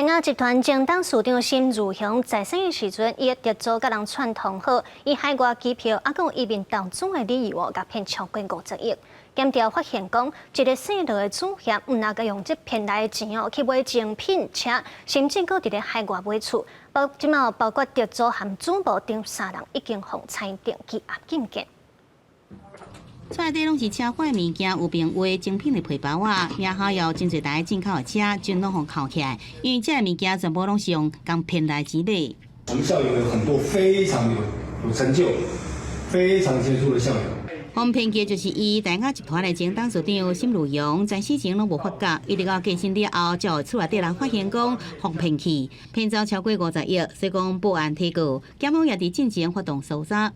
大亞集團前董事長沈如雄在審的時陣，伊特助佮人串通好，以海外機票猶閣有移民投資的理由哦，共騙超過50億。檢調發現講，一个姓羅的主嫌，毋但共用這騙來的錢哦，去買精品車，甚至閣佇咧海外買厝。包這馬包括特助和主某等三人已經予裁定羈押禁見。厝內底攏是奢華物件，有名畫精品的皮包仔，也還有真濟台進口的車，全攏予銬起來。因為這个物件全部攏是用共騙來錢買。我們校友有很多非常有成就、非常傑出的校友。予騙去就是伊大亞集團的前董事長沈如榮，在死前攏無發覺，一直到過身了後，才予厝內底人發現講予騙去，騙走超過50億，所以講報案提告，檢方也佇進前發動搜查。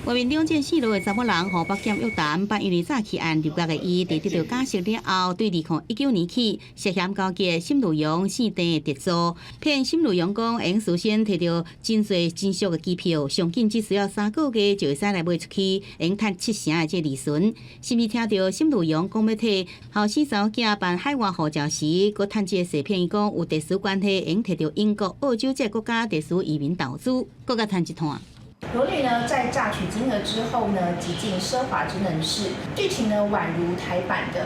畫面中這姓羅的查某人，予北檢約談，但因為早起案入獄的伊，佇得到假釋了後，對2019年起涉嫌勾結沈如榮姓鄭的特助，騙沈如榮講會用事先提著真濟真俗的機票，上緊只需要3個月就會使來賣出去，會用趁七成的這利潤。甚至聽著沈如榮講欲替後生查某囝辦海外護照時，閣趁這個詐騙伊講有特殊關係，會用提著英國、澳洲這個國家特殊移民投資，閣共趁一攤。羅女呢，在詐取金額之後呢，極盡奢華之能事，劇情呢宛如台版的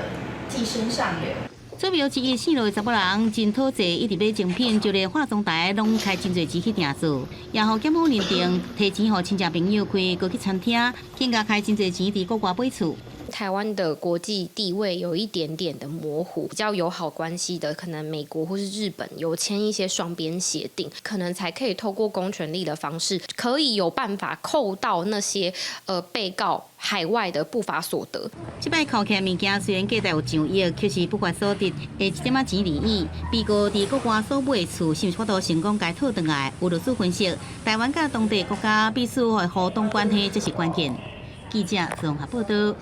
《寄生上流》。主謀之一姓羅的查某人真討債，一直買精品，就連化妝台攏開真濟錢去訂做，也予檢方認定提錢予親戚朋友開高級餐廳，更加開真濟錢佇國外買厝。台灣的國際地位有一點點的模糊，比較友好關係的，可能美國或是日本有簽一些雙邊協定，可能才可以透過公權力的方式，可以有辦法扣到那些被告海外的不法所得。這擺扣起來物件雖然價值有上億，卻是不法所得，的一點仔錢而已。被告佇國外所買厝，是毋是法度成功共討轉來？有律師分析，台灣佮當地國家彼此的互動關係，這是關鍵。記者綜合報道。